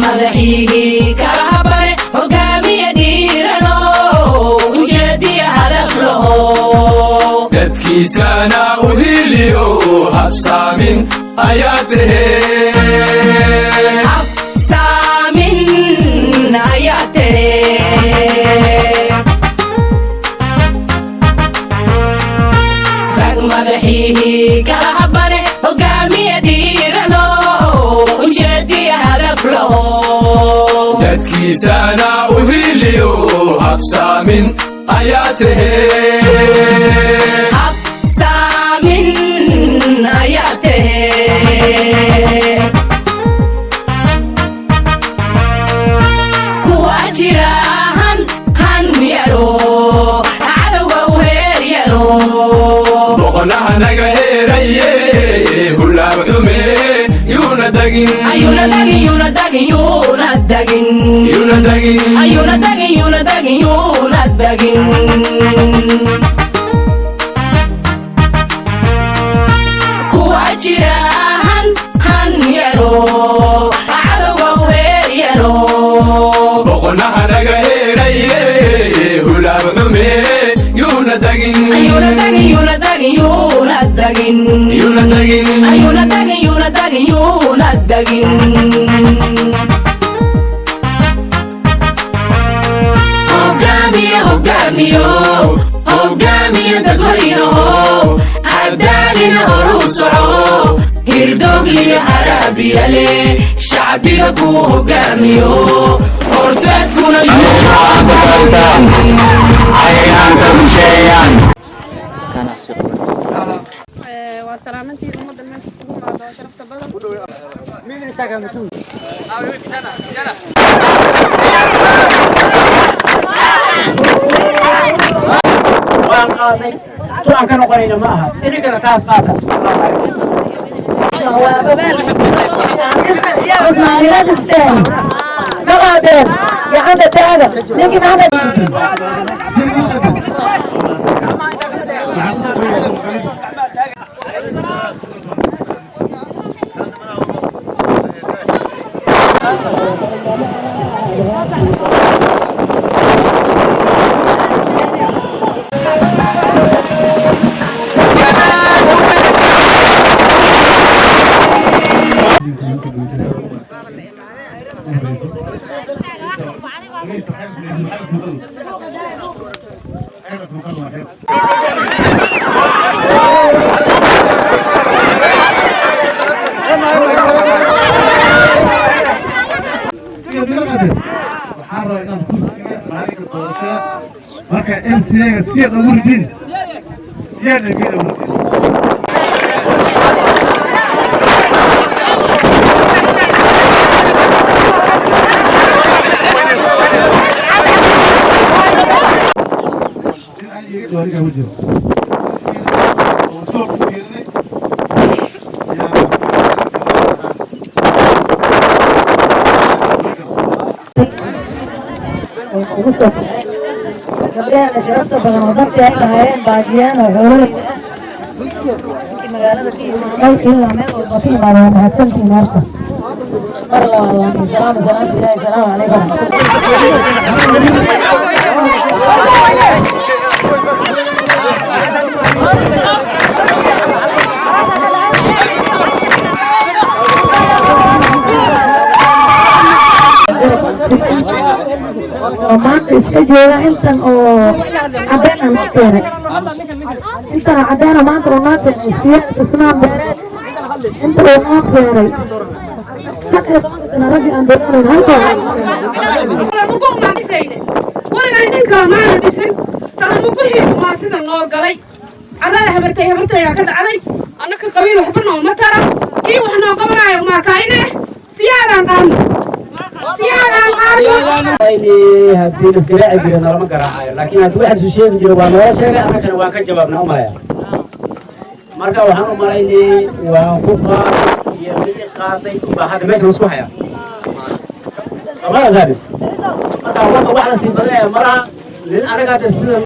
Madaxiigii kala habane, hogaamiye dhiirano, ujeediya hadaf laho. Dadkiisana u hiliyo, habsaamin ayaa tahee. Habsaamin ayaa tahe. Rag madaxiihii kala habane, hogaamiye dhiirano, ujeediya hadaf laho. Dadkiisana u hiliyo, habsaamin ayaa tahee. Habsaamin ayaa tahe. Kuwa jira han han yaro, cadowga u heer yaro. Boqonaha naga heeraye, hulaab xume yuuna dagin. Ayuuna dagin, yuuna dagin, yuuna dagin. Yuuna dagin. Ayuuna dagin, yuuna dagin, yuuna dagin. Kuwa jira han han yaro, cadowga u heer yaro. Boqonaha naga heeraye, hulaab xume yuuna dagin. Ayuuna dagin, yuuna dagin, yuuna dagin. Yuuna dagin. Ayuuna dagin, yuuna dagin, yuuna dagin. Hogaamiye, hogaamiyo, hogaamiye dadweynaho, hadaalina horuu soco, hirdogliyo haraabiyale, shacbiga kuu hogaamiyo, horseedkuna. Waa salaamantii ummadda meesha iskugu imaado oo sharafta badan. Waan qaadnay, tu aan ka noqonayna ma aha. Idinkana taas qaata. Asalaamu calaykum. Maqaadeen gacanta taaga ninkii maxamed. Waxaan rabaa inaad kursiga maalinka doorashada marka MCA-ga siyaad ugu ridin, siyaad geeda ugu ridin. Gaariga ku jiro oo soo ku yeelnay. Ugu soo baxay gabdhaheena sharafta badan oo dartii ay lahaayeen baajiyaan oo xoololeyda ah, ninkii magaalada ka imaaday ilaa meel walba ka imaaday, waa mahadsantihiin. Horta mar labaad waan idin salaama, salaamta Ilaahi. Salaamu calaykum. Oo maanta iska jooga intan oo cadeen aan noo keenay, intan oo cadeena maanta uu noo keenay Siyaad Cusmaan Beereed, inta uu noo keenay 15-ka sana raggii aan doonayn halkoo. Talamuguh maan dhisayne, weligaa ninkaa maana dhisin. Talamuguhii waa sida noo galay carrada habartay habartayaa ka dhacday. Annaka qabiil waxba nooma tara, kii wax noo qabanaayo maakaayne. Siyaadaan qaadno, siyaadaan qaadno. Haddii la isgaraaci jira nalama garaacayo, laakiin haddii wax isu sheegi jira waa noola sheegay, annagana waan ka jawaabna u malaya. Marka waxaan u malaynay waan ku qaaday iyo mid qaaday baa hadda meesha laisku hayaa, soomada gaadin. Marka warka wax la sii badanaya malaha nin anaga hadda sida